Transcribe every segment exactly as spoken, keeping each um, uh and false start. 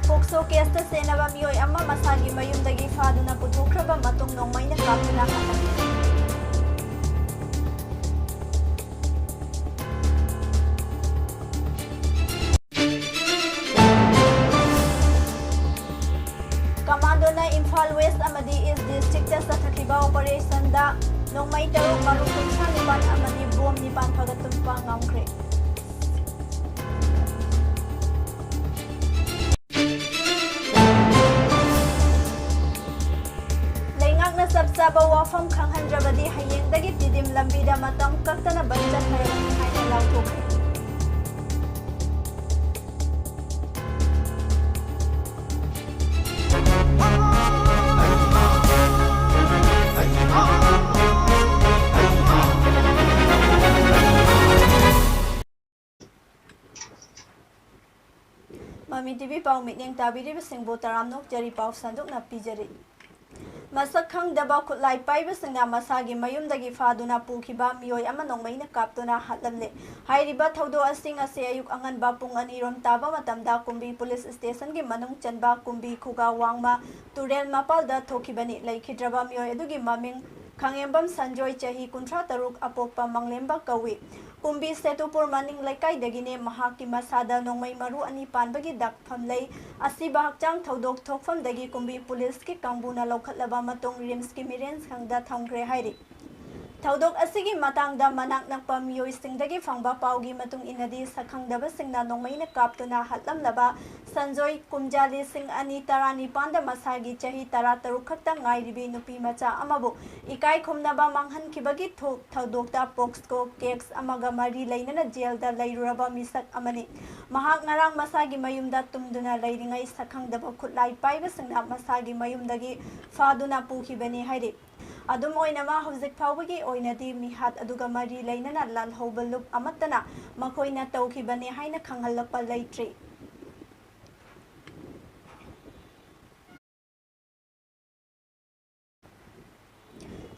ꯄꯣꯛꯁꯣ ꯀꯦꯁꯇ ꯆꯦꯟꯅꯕ ꯃꯤꯑꯣꯏ ꯑꯃ ꯃꯁꯥꯒꯤ ꯃꯌꯨꯝꯗꯒꯤ ꯐꯥꯗꯨꯅ ꯄꯨꯊꯣꯛꯈ꯭ꯔꯕ ꯃꯇꯨꯡ ꯅꯣꯡꯃꯩꯅ ꯀꯥꯞꯇꯨꯅ ꯍꯥꯠꯂꯝꯃꯤ꯫ ꯀꯃꯥꯟꯗꯣꯅ ꯏꯝꯐꯥꯜ ꯋꯦꯁ ꯑꯃꯗꯤ ꯏꯁ ꯗꯤꯁꯇ꯭ꯔꯤꯛꯇ ꯆꯠꯊꯈꯤꯕ ꯑꯣꯄꯔꯦꯁꯟꯗ ꯅꯣꯡꯃꯩ ꯇꯔꯨꯛ, ꯃꯔꯨꯞ ꯀꯨꯟꯊ꯭ꯔꯥ ꯅꯤꯄꯥꯟ ꯑꯃꯗꯤ ꯕꯣꯝ ꯅꯤꯄꯥꯟ ꯐꯥꯒꯠꯄ ꯉꯝꯈ꯭ꯔꯦ꯫ ꯂꯩꯉꯥꯛꯅ ꯆꯞ ꯆꯥꯕ ꯋꯥꯐꯝ ꯈꯪꯍꯟꯗ꯭ꯔꯕꯗꯤ ꯍꯌꯦꯡꯗꯒꯤ ꯇꯤꯗꯤꯝ ꯂꯝꯕꯤꯗ ꯃꯇꯝ ꯀꯛꯇꯅ ꯕꯟ ꯆꯠꯊꯔꯒꯅꯤ ꯍꯥꯏꯅ ꯂꯥꯎꯊꯣꯛꯈ꯭ꯔꯦ꯫ ꯃꯃꯤ ꯇꯤꯚꯤ ꯄꯥꯎ ꯃꯤꯠꯌꯦꯡ ꯇꯥꯕꯤꯔꯤꯕꯁꯤꯡꯕꯨ ꯇꯔꯥꯝꯅ ꯑꯣꯛꯆꯔꯤ꯫ ꯄꯥꯎ ꯁꯟꯗꯣꯛꯅ ꯄꯤꯖꯔꯤ꯫ ꯃꯁꯛ ꯈꯪꯗꯕ ꯈꯨꯠꯂꯥꯏ ꯄꯥꯏꯕꯁꯤꯡꯅ ꯃꯁꯥꯒꯤ ꯃꯌꯨꯝꯗꯒꯤ ꯐꯥꯗꯨꯅ ꯄꯨꯈꯤꯕ ꯃꯤꯑꯣꯏ ꯑꯃ ꯅꯣꯡꯃꯩꯅ ꯀꯥꯞꯇꯨꯅ ꯍꯥꯠꯂꯝꯂꯦ꯫ ꯍꯥꯏꯔꯤꯕ ꯊꯧꯗꯣꯛ ꯑꯁꯤ ꯉꯁꯤ ꯑꯌꯨꯛ ꯑꯉꯟꯕ ꯄꯨꯡ ꯑꯅꯤꯔꯣꯝ ꯇꯥꯕ ꯃꯇꯝꯗ ꯀꯨꯝꯕꯤ ꯄꯨꯂꯤꯁ ꯁ꯭ꯇꯦꯁꯟꯒꯤ ꯃꯅꯨꯡ ꯆꯟꯕ ꯀꯨꯝꯕꯤ ꯈꯨꯒꯥ ꯋꯥꯡꯃ ꯇꯨꯔꯦꯜ ꯃꯄꯥꯜꯗ ꯊꯣꯛꯈꯤꯕꯅꯤ꯫ ꯂꯩꯈꯤꯗ꯭ꯔꯕ ꯃꯤꯑꯣꯏ ꯑꯗꯨꯒꯤ ꯃꯃꯤꯡ ꯈꯥꯉꯦꯝꯕꯝ ꯁꯟꯖꯣꯏ, ꯆꯍꯤ ꯀꯨꯟꯊ꯭ꯔꯥ ꯇꯔꯨꯛ, ꯑꯄꯣꯛꯄ ꯃꯪꯂꯦꯝꯕ ꯀꯧꯏ꯫ ꯀꯨꯝꯕꯤ ꯁꯦꯇꯨꯄꯨꯔ ꯃꯅꯤꯡ ꯂꯩꯀꯥꯏꯗꯒꯤꯅꯦ꯫ ꯃꯍꯥꯛꯀꯤ ꯃꯁꯥꯗ ꯅꯣꯡꯃꯩ ꯃꯔꯨ ꯑꯅꯤ ꯄꯥꯟꯕꯒꯤ ꯗꯥꯛꯐꯝ ꯂꯩ꯫ ꯑꯁꯤꯕ ꯍꯛꯆꯥꯡ ꯊꯧꯗꯣꯛ ꯊꯣꯛꯐꯝꯗꯒꯤ ꯀꯨꯝꯕꯤ ꯄꯨꯂꯤꯁꯀꯤ ꯀꯥꯡꯕꯨꯅ ꯂꯧꯈꯠꯂꯕ ꯃꯇꯨꯡ ꯔꯤꯝꯁꯀꯤ ꯃꯤꯔꯦꯟ ꯁꯪꯗ ꯊꯝꯈ꯭ꯔꯦ ꯍꯥꯏꯔꯤ꯫ ꯊꯧꯗꯣꯛ ꯑꯁꯤꯒꯤ ꯃꯇꯥꯡꯗ ꯃꯅꯥꯛ ꯅꯛꯄ ꯃꯤꯑꯣꯏꯁꯤꯡꯗꯒꯤ ꯐꯪꯕ ꯄꯥꯎꯒꯤ ꯃꯇꯨꯡ ꯏꯟꯅꯗꯤ, ꯁꯛꯈꯪꯗꯕꯁꯤꯡꯅ ꯅꯣꯡꯃꯩꯅ ꯀꯥꯞꯇꯨꯅ ꯍꯥꯠꯂꯝꯂꯕ ꯁꯟꯖꯣꯏ ꯀꯨꯝꯖꯥ ꯂꯤꯁꯤꯡ ꯑꯅꯤ ꯇꯔꯥꯅꯤꯄꯥꯟꯗ ꯃꯁꯥꯒꯤ ꯆꯍꯤ ꯇꯔꯥꯇꯔꯨꯛ ꯈꯛꯇ ꯉꯥꯏꯔꯤꯕꯤ ꯅꯨꯄꯤ ꯃꯆꯥ ꯑꯃꯕꯨ ꯏꯀꯥꯏ ꯈꯨꯝꯅꯕ ꯃꯥꯡꯍꯟꯈꯤꯕꯒꯤ ꯊꯣꯛ ꯊꯧꯗꯣꯛꯇ ꯄꯣꯛꯁꯀꯣ ꯀꯦꯁ ꯑꯃꯒ ꯃꯔꯤ ꯂꯩꯅꯅ ꯖꯦꯜꯗ ꯂꯩꯔꯨꯔꯕ ꯃꯤꯁꯛ ꯑꯃꯅꯤ꯫ ꯃꯍꯥꯛ ꯉꯔꯥꯡ ꯃꯁꯥꯒꯤ ꯃꯌꯨꯝꯗ ꯇꯨꯝꯗꯨꯅ ꯂꯩꯔꯤꯉꯩ ꯁꯛꯈꯪꯗꯕ ꯈꯨꯠꯂꯥꯏ ꯄꯥꯏꯕꯁꯤꯡꯅ ꯃꯁꯥꯒꯤ ꯃꯌꯨꯝꯗꯒꯤ ꯐꯥꯗꯨꯅ ꯄꯨꯈꯤꯕꯅꯤ ꯍꯥꯏꯔꯤ꯫ ꯑꯗꯨꯝ ꯑꯣꯏꯅꯃꯛ, ꯍꯧꯖꯤꯛ ꯐꯥꯎꯕꯒꯤ ꯑꯣꯏꯅꯗꯤ ꯃꯤꯍꯥꯠ ꯑꯗꯨꯒ ꯃꯔꯤ ꯂꯩꯅꯅ ꯂꯥꯜꯍꯧꯕ ꯂꯨꯞ ꯑꯃꯠꯇꯅ ꯃꯈꯣꯏꯅ ꯇꯧꯈꯤꯕꯅꯤ ꯍꯥꯏꯅ ꯈꯪꯍꯜꯂꯛꯄ ꯂꯩꯇ꯭ꯔꯤ꯫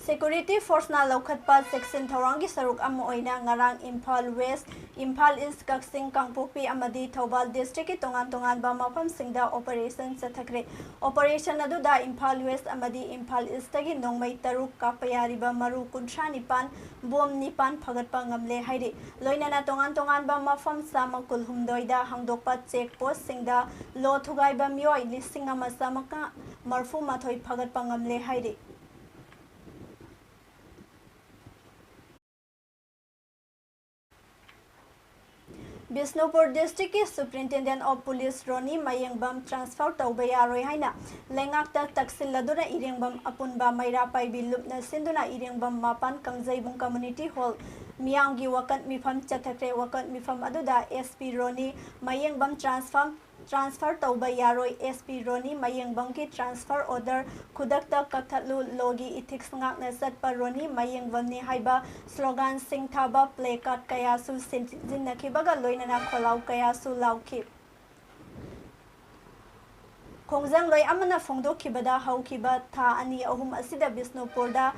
Security Forceꯅ ꯂꯧꯈꯠꯄ ꯆꯦꯛꯁꯤꯟ ꯊꯧꯔꯥꯡꯒꯤ ꯁꯔꯨꯛ ꯑꯃ ꯑꯣꯏꯅ ꯉꯔꯥꯡ ꯏꯝꯐꯥꯜ West, ꯏꯝꯐꯥꯜ East, ꯀꯛꯆꯤꯡ, ꯀꯥꯡꯄꯣꯛꯄꯤ ꯑꯃꯗꯤ ꯊꯧꯕꯥꯜ districtꯀꯤ ꯇꯣꯉꯥꯟ ꯇꯣꯉꯥꯟꯕ ꯃꯐꯝꯁꯤꯡꯗ operation ꯆꯠꯊꯈ꯭ꯔꯦ꯫ Operation ꯑꯗꯨꯗ ꯏꯝꯐꯥꯜ West ꯑꯃꯗꯤ ꯏꯝꯐꯥꯜ Eastꯇꯒꯤ ꯅꯣꯡꯃꯩ ꯇꯔꯨꯛ ꯀꯥꯞꯄ ꯌꯥꯔꯤꯕ ꯃꯔꯨ ꯀꯨꯟꯊ꯭ꯔꯥ ꯅꯤꯄꯥꯟ, bomb ꯅꯤꯄꯥꯟ ꯐꯒꯠꯄ ꯉꯝꯂꯦ ꯍꯥꯏꯔꯤ꯫ ꯂꯣꯏꯅꯅ ꯇꯣꯉꯥꯟ ꯇꯣꯉꯥꯟꯕ ꯃꯐꯝ ꯆꯥꯝꯃ ꯀꯨꯟꯍꯨꯝꯗꯣꯏꯗ ꯍꯥꯡꯗꯣꯛꯄ check postꯁꯤꯡꯗ ꯂꯣ ꯊꯨꯒꯥꯏꯕ ꯃꯤꯑꯣꯏ ꯂꯤꯁꯤꯡ ꯑꯃ ꯆꯥꯝꯃꯉꯥ ꯃꯔꯤꯐꯨ ꯃꯥꯊꯣꯏ ꯐꯒꯠꯄ ꯉꯝꯂꯦ ꯍꯥꯏꯔꯤ꯫ Bishnupur districtꯀꯤ Superintendent of Police ꯔꯣꯅꯤ Mayengbam transfer ꯇꯧꯕ ꯌꯥꯔꯣꯏ ꯍꯥꯏꯅ ꯂꯩꯉꯥꯛꯇ ꯇꯛꯁꯤꯜꯂꯗꯨꯅ ꯏꯔꯦꯡꯕꯝ ꯑꯄꯨꯟꯕ ꯃꯩꯔꯥ ꯄꯥꯏꯕꯤ ꯂꯨꯞꯅ ꯁꯤꯟꯗꯨꯅ ꯏꯔꯦꯡꯕꯝ ꯃꯄꯥꯟ ꯀꯥꯡꯖꯩꯕꯨꯡ community hall ꯃꯤꯌꯥꯝꯒꯤ ꯋꯥꯀꯠ ꯃꯤꯐꯝ ꯆꯠꯊꯈ꯭ꯔꯦ꯫ ꯋꯥꯀꯠ ꯃꯤꯐꯝ ꯑꯗꯨꯗ SP ꯔꯣꯅꯤ ꯃꯌꯦꯡꯕꯝ transfer transfer ꯇꯧꯕ ꯌꯥꯔꯣꯏ, SP ꯔꯣꯅꯤ ꯃꯌꯦꯡꯕꯝꯒꯤ transfer order ꯈꯨꯗꯛꯇ ꯀꯛꯊꯠꯂꯨ, ꯂꯣꯒꯤ ethics ꯉꯥꯛꯅ ꯆꯠꯄ ꯔꯣꯅꯤ ꯃꯌꯦꯡꯕꯝꯅꯤ ꯍꯥꯏꯕ sloganꯁꯤꯡ ꯊꯥꯕ placard ꯀꯌꯥꯁꯨ ꯁꯤꯖꯤꯟꯅꯈꯤꯕꯒ ꯂꯣꯏꯅꯅ ꯈꯣꯜꯂꯥꯎ ꯀꯌꯥꯁꯨ ꯂꯥꯎꯈꯤ꯫ ꯈꯣꯡꯖꯪꯂꯣꯏ ꯑꯃꯅ ꯐꯣꯡꯗꯣꯛꯈꯤꯕꯗ, ꯍꯧꯈꯤꯕ ꯊꯥ ꯑꯅꯤ ꯑꯍꯨꯝ ꯑꯁꯤꯗ ꯕꯤꯁꯅꯨꯄꯨꯔꯗ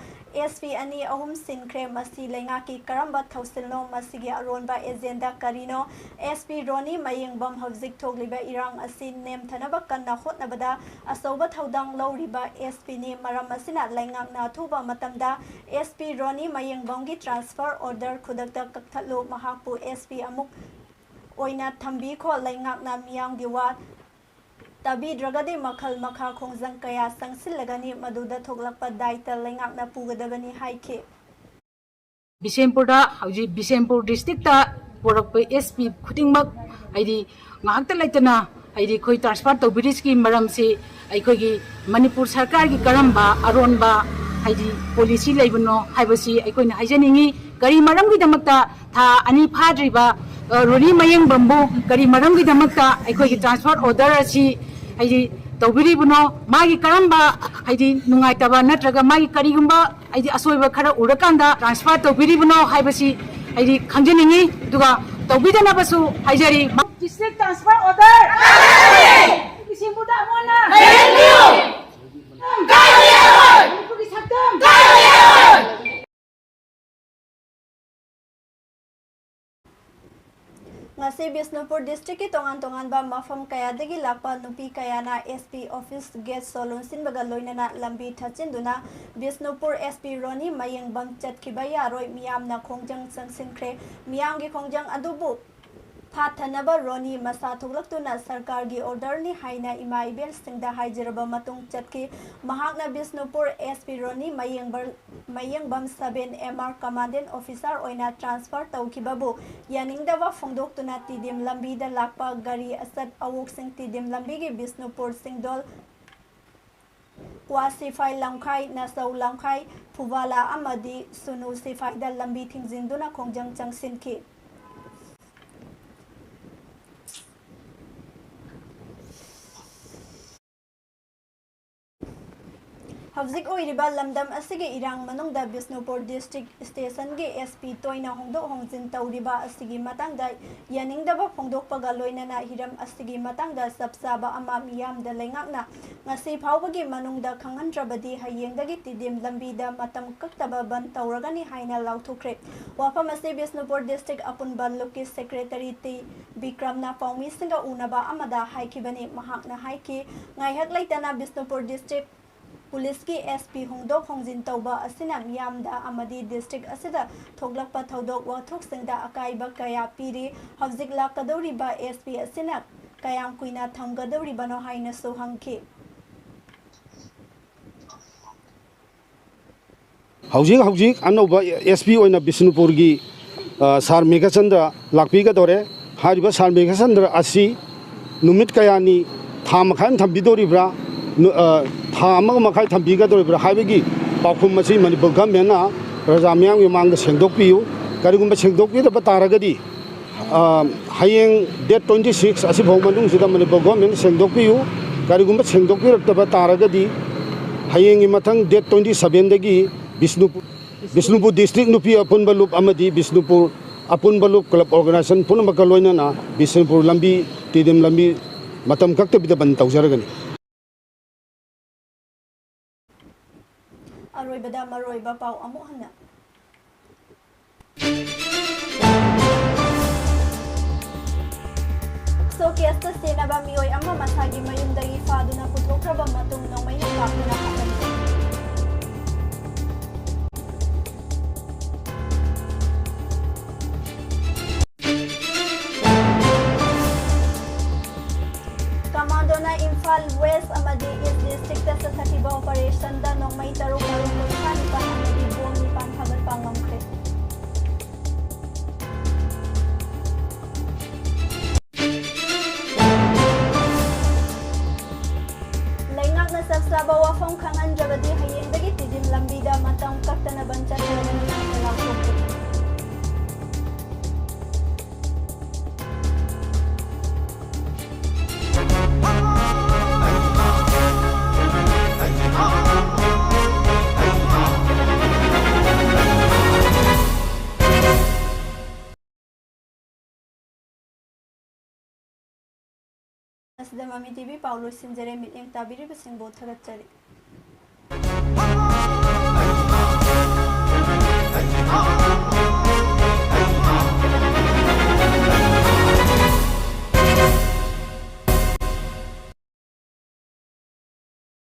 SP ꯑꯅꯤ ꯑꯍꯨꯝ ꯁꯤꯟꯈ꯭ꯔꯦ꯫ ꯃꯁꯤ ꯂꯩꯉꯥꯛꯀꯤ ꯀꯔꯝꯕ ꯊꯧꯁꯤꯜꯅꯣ? ꯃꯁꯤꯒꯤ ꯑꯔꯣꯟꯕ agenda ꯀꯔꯤꯅꯣ? SP ꯔꯣꯅꯤ ꯃꯌꯦꯡꯕꯝ ꯍꯧꯖꯤꯛ ꯊꯣꯛꯂꯤꯕ ꯏꯔꯥꯡ ꯑꯁꯤ ꯅꯦꯝꯊꯅꯕ ꯀꯟꯅ ꯍꯣꯠꯅꯕꯗ ꯑꯆꯧꯕ ꯊꯧꯗꯥꯡ ꯂꯧꯔꯤꯕ SPꯅꯤ꯫ ꯃꯔꯝ ꯑꯁꯤꯅ ꯂꯩꯉꯥꯛꯅ ꯑꯊꯨꯕ ꯃꯇꯝꯗ SP ꯔꯣꯅꯤ ꯃꯌꯦꯡꯕꯝꯒꯤ transfer order ꯈꯨꯗꯛꯇ ꯀꯛꯊꯠꯂꯨ꯫ ꯃꯍꯥꯛꯄꯨ SP ꯑꯃꯨꯛ ꯑꯣꯏꯅ ꯊꯝꯕꯤꯈꯣ꯫ ꯂꯩꯉꯥꯛꯅ ꯃꯤꯌꯥꯝꯒꯤ ꯋꯥ ꯇꯥꯕꯤꯗ꯭ꯔꯒꯗꯤ ꯃꯈꯜ ꯃꯈꯥ ꯈꯣꯡꯖꯪ ꯀꯌꯥ ꯆꯪꯁꯤꯜꯂꯒꯅꯤ꯫ ꯃꯗꯨꯗ ꯊꯣꯛꯂꯛꯄ ꯗꯥꯏꯇ ꯂꯩꯉꯥꯛꯅ ꯄꯨꯒꯗꯕꯅꯤ ꯍꯥꯏꯈꯤ꯫ ꯕꯤꯁꯦꯝꯄꯨꯔꯗ, ꯍꯧꯖꯤꯛ ꯕꯤꯁꯦꯝꯄꯨꯔ districtꯇ ꯄꯨꯔꯛꯄ SP ꯈꯨꯗꯤꯡꯃꯛ, ꯍꯥꯏꯗꯤ, ꯉꯥꯏꯍꯥꯛꯇ ꯂꯩꯇꯅ, ꯍꯥꯏꯗꯤ, ꯑꯩꯈꯣꯏ transfer ꯇꯧꯕꯤꯔꯤꯁꯤꯒꯤ ꯃꯔꯝꯁꯤ ꯑꯩꯈꯣꯏꯒꯤ ꯃꯅꯤꯄꯨꯔ ꯁꯔꯀꯥꯔꯒꯤ ꯀꯔꯝꯕ ꯑꯔꯣꯟꯕ, ꯍꯥꯏꯗꯤ, policy ꯂꯩꯕꯅꯣ ꯍꯥꯏꯕꯁꯤ ꯑꯩꯈꯣꯏꯅ ꯍꯥꯏꯖꯅꯤꯡꯉꯤ꯫ ꯀꯔꯤ ꯃꯔꯝꯒꯤꯗꯃꯛꯇ ꯊꯥ ꯑꯅꯤ ꯐꯥꯗ꯭ꯔꯤꯕ, ꯑ, ꯔꯣꯅꯤ ꯃꯌꯦꯡꯕꯝꯕꯨ ꯀꯔꯤ ꯃꯔꯝꯒꯤꯗꯃꯛꯇ ꯑꯩꯈꯣꯏꯒꯤ transfer order ꯑꯁꯤ, ꯍꯥꯏꯗꯤ, ꯇꯧꯕꯤꯔꯤꯕꯅꯣ? ꯃꯥꯒꯤ ꯀꯔꯝꯕ, ꯍꯥꯏꯗꯤ, ꯅꯨꯡꯉꯥꯏꯇꯕ ꯅꯠꯇ꯭ꯔꯒ ꯃꯥꯒꯤ ꯀꯔꯤꯒꯨꯝꯕ, ꯍꯥꯏꯗꯤ, ꯑꯁꯣꯏꯕ ꯈꯔ ꯎꯔꯀꯥꯟꯗ transfer ꯇꯧꯕꯤꯔꯤꯕꯅꯣ ꯍꯥꯏꯕꯁꯤ, ꯍꯥꯏꯗꯤ, ꯈꯪꯖꯅꯤꯡꯉꯤ꯫ ꯑꯗꯨꯒ ꯇꯧꯕꯤꯗꯅꯕꯁꯨ ꯍꯥꯏꯖꯔꯤ꯫ District transfer order! ꯕꯤꯁꯦꯝꯄꯨꯔꯗ ꯑꯃꯨꯛ ꯍꯟꯅ! ꯃꯅꯤꯄꯨꯔꯒꯤ ꯁꯛꯇꯝ! ꯉꯁꯤ ꯕꯤꯁꯅꯨꯄꯨꯔ ꯗꯤꯁꯇ꯭ꯔꯤꯛꯀꯤ ꯇꯣꯉꯥꯟ ꯇꯣꯉꯥꯟꯕ ꯃꯐꯝ ꯀꯌꯥꯗꯒꯤ ꯂꯥꯛꯄ ꯅꯨꯄꯤ ꯀꯌꯥꯅ S P office gate ꯁꯣ ꯂꯣꯟꯁꯤꯟꯕꯒ ꯂꯣꯏꯅꯅ ꯂꯝꯕꯤ ꯊꯠꯆꯤꯟꯗꯨꯅ ꯕꯤꯁꯅꯨꯄꯨꯔ S P ꯔꯣꯅꯤ ꯃꯌꯦꯡꯕꯝ ꯆꯠꯈꯤꯕ ꯌꯥꯔꯣꯏ, ꯃꯤꯌꯥꯝꯅ ꯈꯣꯡꯖꯪ ꯆꯪꯁꯤꯟꯈ꯭ꯔꯦ꯫ ꯃꯤꯌꯥꯝꯒꯤ ꯈꯣꯡꯖꯪ ꯑꯗꯨꯕꯨ ꯐꯥꯊꯅꯕ ꯔꯣꯅꯤ ꯃꯁꯥ ꯊꯣꯛꯂꯛꯇꯨꯅ ꯁꯔꯀꯥꯔꯒꯤ order ꯅꯤ ꯍꯥꯏꯅ ꯏꯃꯥ ꯏꯕꯦꯜꯁꯤꯡꯗ ꯍꯥꯏꯖꯔꯕ ꯃꯇꯨꯡ ꯆꯠꯈꯤ꯫ ꯃꯍꯥꯛꯅ ꯕꯤꯁꯅꯨꯄꯨꯔ S P ꯔꯣꯅꯤ ꯃꯌꯦꯡꯕꯔ-, ꯃꯌꯦꯡꯕꯝ seven M R commandant officer ꯑꯣꯏꯅ transfer ꯇꯧꯈꯤꯕꯕꯨ ꯌꯥꯅꯤꯡꯗꯕ ꯐꯣꯡꯗꯣꯛꯇꯨꯅ ꯇꯤꯗꯤꯝ ꯂꯝꯕꯤꯗ ꯂꯥꯛꯄ ꯒꯥꯔꯤ ꯑꯆꯠ ꯑꯋꯣꯛꯁꯤꯡ ꯇꯤꯗꯤꯝ ꯂꯝꯕꯤꯒꯤ ꯕꯤꯁꯅꯨꯄꯨꯔ ꯆꯤꯡꯗꯣꯜ ꯀ꯭ꯋꯥ ꯁꯤꯐꯥꯏ ꯂꯝꯈꯥꯏ, ꯅꯥꯆꯧ ꯂꯝꯈꯥꯏ, ꯐꯨꯕꯥꯂꯥ ꯑꯃꯗꯤ ꯁꯨꯅꯨ ꯁꯤꯐꯥꯏꯗ ꯂꯝꯕꯤ ꯊꯤꯡꯖꯤꯟꯗꯨꯅ ꯈꯣꯡꯖꯪ ꯆꯪꯁꯤꯟꯈꯤ꯫ ꯍꯧꯖꯤꯛ ꯑꯣꯏꯔꯤꯕ ꯂꯝꯗꯝ ꯑꯁꯤꯒꯤ ꯏꯔꯥꯡ ꯃꯅꯨꯡꯗ ꯕꯤꯁꯅꯨꯄꯨꯔ district station ꯒꯤ S P ꯇꯣꯏꯅ ꯍꯣꯡꯗꯣꯛ ꯍꯣꯡꯖꯤꯟ ꯇꯧꯔꯤꯕ ꯑꯁꯤꯒꯤ ꯃꯇꯥꯡꯗ ꯌꯥꯅꯤꯡꯗꯕ ꯐꯣꯡꯗꯣꯛꯄꯒ ꯂꯣꯏꯅꯅ ꯍꯤꯔꯝ ꯑꯁꯤꯒꯤ ꯃꯇꯥꯡꯗ ꯆꯞ ꯆꯥꯕ ꯑꯃ ꯃꯤꯌꯥꯝꯗ ꯂꯩꯉꯥꯛꯅ ꯉꯁꯤ ꯐꯥꯎꯕꯒꯤ ꯃꯅꯨꯡꯗ ꯈꯪꯍꯟꯗ꯭ꯔꯕꯗꯤ ꯍꯌꯦꯡꯗꯒꯤ ꯇꯤꯗꯤꯝ ꯂꯝꯕꯤꯗ ꯃꯇꯝ ꯀꯛꯇꯕ ꯕꯟ ꯇꯧꯔꯒꯅꯤ ꯍꯥꯏꯅ ꯂꯥꯎꯊꯣꯛꯈ꯭ꯔꯦ꯫ ꯋꯥꯐꯝ ꯑꯁꯤ ꯕꯤꯁꯅꯨꯄꯨꯔ district ꯑꯄꯨꯟꯕ ꯂꯨꯞꯀꯤ secretary ꯇꯤ ꯕꯤꯀ꯭ꯔꯝꯅ ꯄꯥꯎꯃꯤꯁꯤꯡꯒ ꯎꯅꯕ ꯑꯃꯗ ꯍꯥꯏꯈꯤꯕꯅꯤ꯫ ꯃꯍꯥꯛꯅ ꯍꯥꯏꯈꯤ, ꯉꯥꯏꯍꯥꯛ ꯂꯩꯇꯅ ꯕꯤꯁꯅꯨꯄꯨꯔ district ꯄꯨꯂꯤꯁꯀꯤ S P ꯍꯣꯡꯗꯣꯛ ꯍꯣꯡꯖꯤꯟ ꯇꯧꯕ ꯑꯁꯤꯅ ꯃꯤꯌꯥꯝꯗ ꯑꯃꯗꯤ district ꯑꯁꯤꯗ ꯊꯣꯛꯂꯛꯄ ꯊꯧꯗꯣꯛ ꯋꯥꯊꯣꯛꯁꯤꯡꯗ ꯑꯀꯥꯏꯕ ꯀꯌꯥ ꯄꯤꯔꯤ꯫ ꯍꯧꯖꯤꯛ ꯂꯥꯛꯀꯗꯧꯔꯤꯕ S P ꯑꯁꯤꯅ ꯀꯌꯥꯝ ꯀꯨꯏꯅ ꯊꯝꯒꯗꯧꯔꯤꯕꯅꯣ ꯍꯥꯏꯅꯁꯨ ꯍꯪꯈꯤ꯫ ꯍꯧꯖꯤꯛ ꯍꯧꯖꯤꯛ ꯑꯅꯧꯕ S P ꯑꯣꯏꯅ ꯕꯤꯁꯅꯨꯄꯨꯔꯒꯤ, ꯑ, ꯁꯥꯔ ꯃꯦꯘꯆꯟꯗ꯭ꯔ ꯂꯥꯛꯄꯤꯒꯗꯧꯔꯦ꯫ ꯍꯥꯏꯔꯤꯕ ꯁꯥꯔ ꯃꯦꯘꯆꯟꯗ꯭ꯔ ꯑꯁꯤ ꯅꯨꯃꯤꯠ ꯀꯌꯥꯅꯤ, ꯊꯥ ꯃꯈꯥꯏ ꯑꯃ ꯊꯝꯕꯤꯗꯧꯔꯤꯕ꯭ꯔꯥ, ꯅꯨ-, ꯑ, ꯊꯥ ꯑꯃꯒ ꯃꯈꯥꯏ ꯊꯝꯕꯤꯒꯗꯧꯔꯤꯕ꯭ꯔꯥ ꯍꯥꯏꯕꯒꯤ ꯄꯥꯎꯈꯨꯝ ꯑꯁꯤ ꯃꯅꯤꯄꯨꯔ government ꯅ ꯄ꯭ꯔꯖꯥ ꯃꯤꯌꯥꯝꯒꯤ ꯃꯃꯥꯡꯗ ꯁꯦꯡꯗꯣꯛꯄꯤꯌꯨ꯫ ꯀꯔꯤꯒꯨꯝꯕ ꯁꯦꯡꯗꯣꯛꯄꯤꯗꯕ ꯇꯥꯔꯒꯗꯤ, ꯑ, ꯍꯌꯦꯡ date twenty six ꯑꯁꯤꯐꯥꯎ ꯃꯅꯨꯡꯁꯤꯗ ꯃꯅꯤꯄꯨꯔ government ꯅ ꯁꯦꯡꯗꯣꯛꯄꯤꯌꯨ꯫ ꯀꯔꯤꯒꯨꯝꯕ ꯁꯦꯡꯗꯣꯛꯄꯤꯔꯛꯇꯕ ꯇꯥꯔꯒꯗꯤ ꯍꯌꯦꯡꯒꯤ ꯃꯊꯪ date twenty seven ꯗꯒꯤ ꯕꯤꯁꯅꯨꯄꯨꯔ ꯕꯤꯁꯅꯨꯄꯨꯔ district ꯅꯨꯄꯤ ꯑꯄꯨꯟꯕ ꯂꯨꯞ ꯑꯃꯗꯤ ꯕꯤꯁꯅꯨꯄꯨꯔ ꯑꯄꯨꯟꯕ ꯂꯨꯞ club organization ꯄꯨꯝꯅꯃꯛꯀ ꯂꯣꯏꯅꯅ ꯕꯤꯁꯅꯨꯄꯨꯔ ꯂꯝꯕꯤ, ꯇꯤꯗꯤꯝ ꯂꯝꯕꯤ ꯃꯇꯝ ꯀꯛꯇꯕꯤꯗ ꯕꯟ ꯇꯧꯖꯔꯒꯅꯤ꯫ ꯑꯔꯣꯏꯕꯗ ꯃꯔꯨꯑꯣꯏꯕ ꯄꯥꯎ ꯑꯃꯨꯛ ꯍꯟꯅ꯫ ꯁꯣ ꯀꯦꯁꯇ ꯁꯤꯖꯤꯟꯅꯕ ꯃꯤꯑꯣꯏ ꯑꯃ ꯃꯁꯥꯒꯤ ꯃꯌꯨꯝꯗꯒꯤ ꯐꯥꯗꯨꯅ ꯄꯨꯊꯣꯛꯈ꯭ꯔꯕ ꯃꯇꯨꯡ ꯅꯣꯡꯃꯩꯅ ꯀꯥꯞꯇꯨꯅ ꯍꯥꯠꯂꯝꯃꯤ꯫ ꯀꯃꯥꯟꯗꯣꯅ ꯏꯝꯐꯥꯜ ꯋꯦꯁ ꯑꯃꯗꯤ ꯏꯁ ꯗꯤꯁꯇ꯭ꯔꯤꯛꯇ ꯆꯠꯊꯈꯤꯕ ꯑꯣꯄꯔꯦꯁꯟꯗ ꯅꯣꯡꯃꯩ ꯇꯔꯨꯛ, ꯃꯔꯨꯝ ꯀꯨꯟꯊ꯭ꯔꯥ ꯅꯤꯄꯥꯟ ꯑꯃꯗꯤ ꯕꯣꯝ ꯅꯤꯄꯥꯟ ꯊꯥꯒꯠꯄ ꯉꯝꯈ꯭ꯔꯦ꯫ ꯂꯩꯉꯥꯛꯅ ꯆꯞ ꯆꯥꯕ ꯋꯥꯐꯝ ꯈꯪꯍꯟꯗ꯭ꯔꯕꯗꯤ ꯍꯌꯦꯡꯗꯒꯤ ꯇꯤꯗꯤꯝ ꯂꯝꯕꯤꯗ ꯃꯇꯝ ꯀꯛꯇꯅ ꯕꯟ ꯆꯠꯊꯔꯒꯅꯤ ꯍꯥꯏꯅ ꯂꯥꯎꯊꯣꯛꯈꯤ꯫ ꯑꯁꯤꯗ ꯃꯃꯤ ꯇꯤ ꯚꯤ ꯄꯥꯎ ꯂꯣꯏꯁꯤꯟꯖꯔꯦ꯫ ꯃꯤꯠꯌꯦꯡ ꯇꯥꯕꯤꯔꯤꯕꯁꯤꯡꯕꯨ ꯊꯥꯒꯠꯆꯔꯤ꯫